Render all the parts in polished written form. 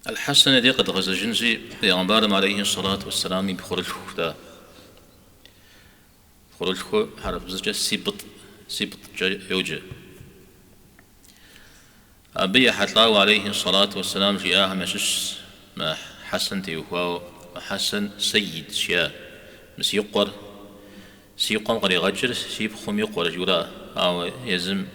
Аль-Хьэсэн и дей къэдгъэзэжынщи, Пегъэмбарым алейхи сэлату уэсселам и пхъурылъху-тӏэ. Пхъурылъху хьэрыпыбзэкӏэ сибтӏ, сибтӏкӏэ йоджэ. Абы ехьэлӏауэ алейхи сэлату уэсселам жиӏахэм ящыщщ мы Хьэсэн теухуауэ, Мы Хьэсэн сэйидщ, жиӏа. Мы си къуэр, си къуэм къригъэкӏыр си пхъум и къуэр жиӏэура, ауэ езым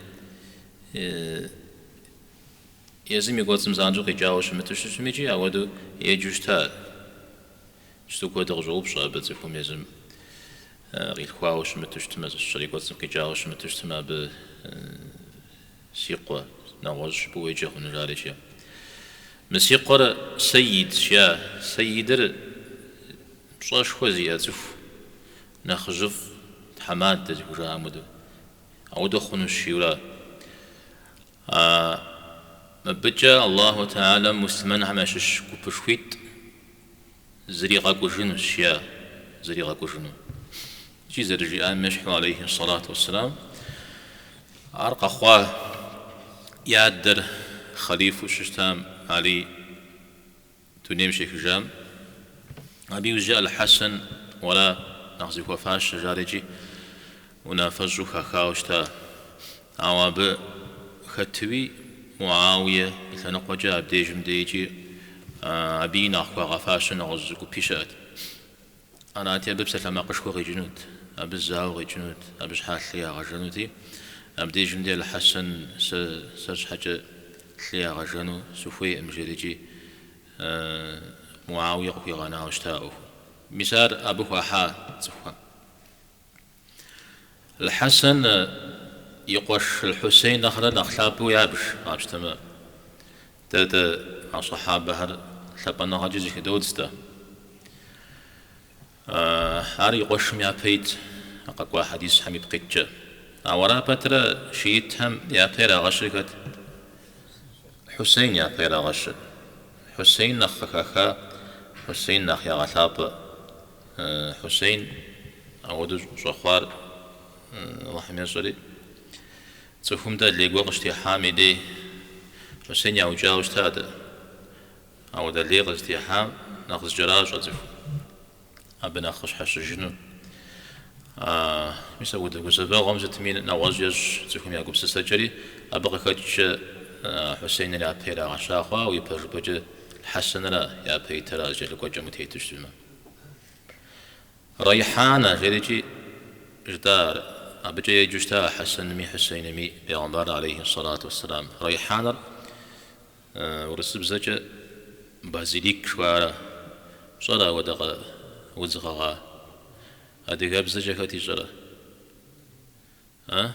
езым и кӏуэцӏым занщӏэу къикӏауэ щымыту щытым икӏи ауэдэу еджэу щыта. Иджыпсту куэдыр къыщӏоупщӏэ абы цӏыхум езым къилъхуауэ щымыту щытмэ, зыщыщыр и кӏуэцӏым къикӏауэ щымыту щытмэ, абы си къуэ, нэгъуэщӏ жыпӏэу уеджэ хъуну жари икӏи. Мы си къуэр сэйидщ, жиӏа. Сэйидыр пщӏэшхуэ зиӏэ цӏыху, нэхъыжьыфӏ, тхьэмадэ зыхужаӏэм хуэдэу. Ауэдэу хъунущ, жиӏэура. А мыбыкӏэ Аллаху Тэхьэлам муслъымэнхэм ящыщ гупышхуитӏ зригъэкӏужынущ, жиӏа, зригъэкӏужыну. Икӏи зэрыжиӏам ещхьу, алейхи сэлату уэсселам, ар къэхъуа и адэр хъалифу щыщытам Алий дунейм щехыжам, абы иужькӏэ Аль-Хьэсэн уэра нэхъ зыхуэфащэ жари икӏи унафэщӏу хахауэ щыта. Ауэ абы хэтуи Муауие и лъэныкъуэкӏэ абдежым дей икӏи абыи нэхъ хуагъэфащэ нэгъуэщӏ зы гупи щыӏэт. Арати, абы псалъэмакъышхуэ къикӏынут, абы зауэ къикӏынут, абы щхьа лъы ягъэжэнути, абдежым дей Аль-Хьэсэн сэ сэр щхьэкӏэ лъы ягъэжэну сыхуейкъым, жери икӏи Муауие къыхуигъэнауэ щыта ӏуэхур. Мис ар абы хуахьа цӏыхухэм. Аль-Хьэсэн и къуэш Аль-Хьусейн нэхърэ нэхъ лъапӏэу ябж, къапщтэмэ. Дэ дэ а щэхьабэхэр лъапӏэныгъэкӏи зыхыдодз дэ. Ар и къуэшым япэ ит а къэкӏуа хьэдисхэм ипкъ иткӏэ. Ауэ ара пэтрэ шиитхэм япэ ирагъэщыр хэт? Хьусейн япэ ирагъэщыр. Хьусейн нэхъ къыхаха, Хьусейн нэхъ ягъэлъапӏэ. Хьусейн ауэдэу щӏэхъуар Алыхьым ещӏэри, цӏыхум дэ лей гуэр къыщытехьам и дей Хьусейн яукӏауэ щыта дэ. Ауэдэ лей къызытехьам нэхъ зыкӏэращӏэ цӏыхум, абы нэхъ къыщхьэщыжыну. Мис ауэдэ гузэвэгъуэм сытми нэгъуэщӏ ещӏ цӏыхум я гупсысэкӏэри, абы къыхэкӏкӏэ Хьусейныр япэ ирагъэща хъуа, ауэ ипэжыпӏэкӏэ Хьэсэнра япэ итыр а зэкӏэлъыкӏуэкӏэм утету щытмэ. Райхьанэ жерикӏи жытӏа ар, абыкӏэ еджэу щыта Хьэсэнми Хьусейнми бегъымбар алейхи сэлату уэсселам. Райхьанэр урысыбзэкӏэ базилик жыхуаӏэра? Пщӏэрэ ауэдэ удз гъэгъа? Адыгэбзэкӏэ хэт ищӏэрэ? А?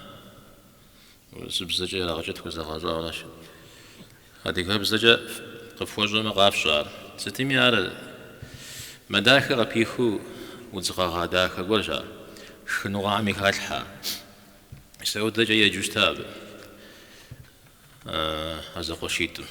Урысыбзэкӏэ ерагъкӏэ тхузэгъэщӏауэ аращ. Адыгэбзэкӏэ къыфхуэщӏэмэ къафщӏэ ар. Сытми ар мэ дахэ къыпихыу удз гъэгъа дахэ гуэрщ ар. Шхыныгъуэхэми халъхьэ. Мис ауэдэкӏэ еджэу щыта абы а зэкъуэшитӏым.